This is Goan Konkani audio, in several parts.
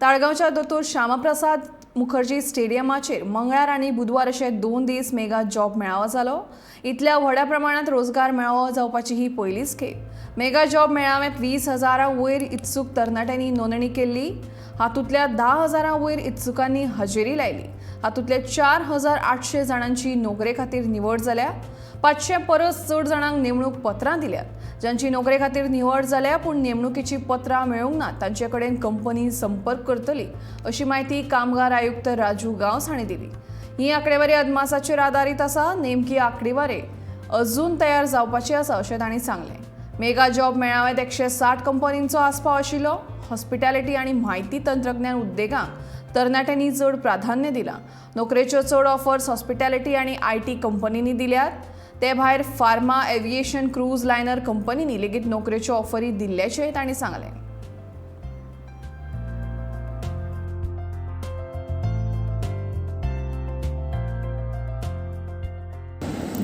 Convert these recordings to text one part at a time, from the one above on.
ताळगांवच्या दोतोर श्यामाप्रसाद मुखर्जी स्टेडियमाचेर मंगळार आनी बुधवार अशे 2 दीस मेगा जॉब मेळावो जालो. इतल्या व्हडा प्रमाणात रोजगार मेळावो जावपाची ही पयलीच खेप. मेगा जॉब मेळाव्यात 20,000 वयर इत्सूक तरणाट्यांनी नोंदणी केल्ली. हातूंतल्या 10,000 वयर इत्सुकांनी हजेरी लायली. हातूंतल्या 4,800 जाणांची नोकरे खातीर निवड जाल्या. 500 परस चड जाणांक नेमणूक पत्रां दिल्यात. जांची नोकरे खातीर निवड जाल्या पूण नेमणुकीची पत्रां मेळूंक ना तांचे कडेन कंपनी संपर्क करतली अशी म्हायती कामगार आयुक्त राजू गांवस हांणी दिली. ही आंकडेवारी अदमासाचेर आदारीत आसा. नेमकी आंकडेवारी अजून तयार जावपाची आसा अशें तांणी सांगलें. मेगा जॉब मेळाव्यात 160 कंपनींचो आस्पाव आशिल्लो. हॉस्पिटॅलिटी आनी म्हायती तंत्रज्ञान उद्देगांक तरणाट्यांनी चड प्राधान्य दिलां. नोकरेच्यो चड ऑफर्स हॉस्पिटॅलिटी आनी IT कंपनींनी दिल्यात. ते भायर फार्मा, एव्हिएशन, क्रूज लायनर कंपनींनी लेगीत नोकरेच्यो ऑफरी दिल्ल्याचें तांणी सांगलें.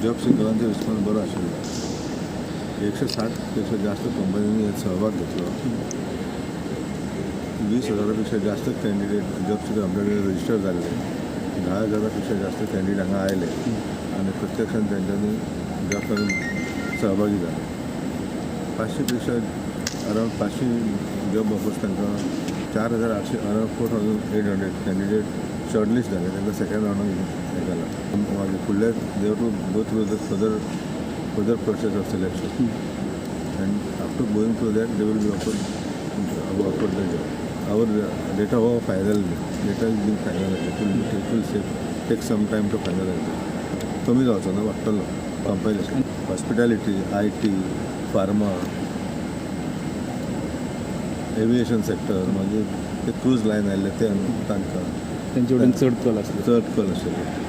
जॉब सिकरांचो रिस्पॉन्स बरो आशिल्लो. 160 पेक्षा जास्त कंपन्यांनी यात सहभाग घेतलो. 20,000पेक्षा जास्त कॅन्डिडेट जॉब सिकर आपल्याकडे रजिस्टर जाल्ले. 10,000पेक्षा जास्त कॅन्डिडेट हांगा आयले आनी प्रत्यक्षान तेंच्यांनी जॉब सहभागी जाले. 500पेक्षा अरावंड 500 जॉब ऑफर्स तांकां 4,800, अरावंड 4,800 कॅन्डिडेट शॉर्टलिस्ट जाले. तांकां सेकंड रावंडाक हें जाला. मागीर फुडले they to go through the further process of selection, and after going through that they will be offer the job. Our data हो final, data is been final. It will take some time to finalize. कमी जावचो ना, वाडटलो comparison. Hospitality, IT, pharma, aviation sector, मागीर ते क्रूज लायन आयिल्ले ते तांकां त्यांचे वटेन चड कल आसलो. चड कल आशिल्लो.